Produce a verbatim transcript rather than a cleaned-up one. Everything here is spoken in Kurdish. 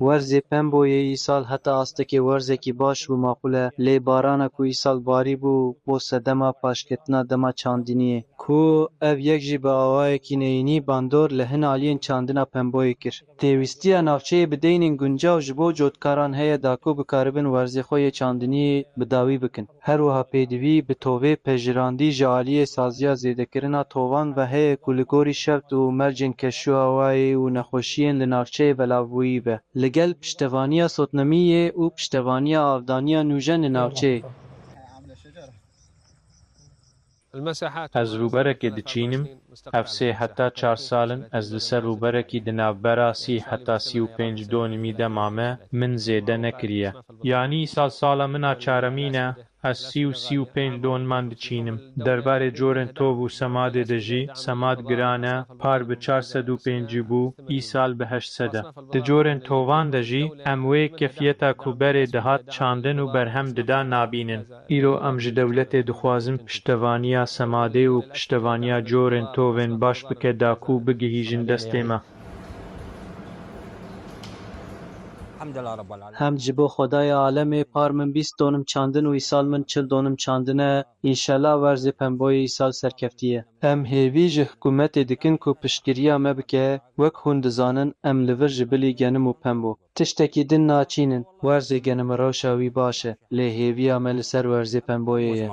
Werzê pemboyê îsal heta astekê werzekî baş û maqûl e, lê barana ku îsal barîbû bo sedema paşketina dema çandiniyê, ku ev yek jî bi awayekî neyînî bandor li hin aliyên çandina pemboyê kir. Pêwîstiya navçeyê bi deynên guncaw ji bo cotkaran heye da ku bikaribin werzê xwe yê çandiniyê bi dawî bikin. Her wiha pêdivî bi tovê pejirandî ji aliyê saziya zêdekirina tovan ve heye ku li gorî şert û mercên keşûhewayê û nexweşiyên li navçeyê belavbûyî be, li gel piştevaniya sotnemiyê û piştevaniya avdaniya nûjen li navçeyê. Ez rûberekê diçînim. Ev sê heta çar sal in ez li ser rûberekî di navbera sî heta sî û pênc donimî de mame, min zêde nekiriye. Yanî îsal sala min a çaremîn e, ez sî û sî û pênc doniman diçînim. Derbarê corên tov û semadê de jî, semad giran e, par bi çar sed û pêncî bû, îsal bi heşt sed e. Di corên tovan de jî em wê kefiyeta ku berê dihat çandin û berhem dida nabînin. Îro em ji dewletê dixwazin piştevaniya semadê û piştevaniya corên tovên baş bike da ku bigihîjin destê me. Hemd ji bo Xwedayê alemê, par min bîst donim çandin û îsal min çil donim çandine, înşela werzê pemboyê îsal serkeftiye. Em hêvî ji hikûmetê dikin ku piştgiriya me bike, wek hûn dizanin em li vir ji bilî genim û pembo tiştekî din naçînin. Werzê genimi rewşa wî baş e, lê hêviya me li ser werzê pemboyê ye.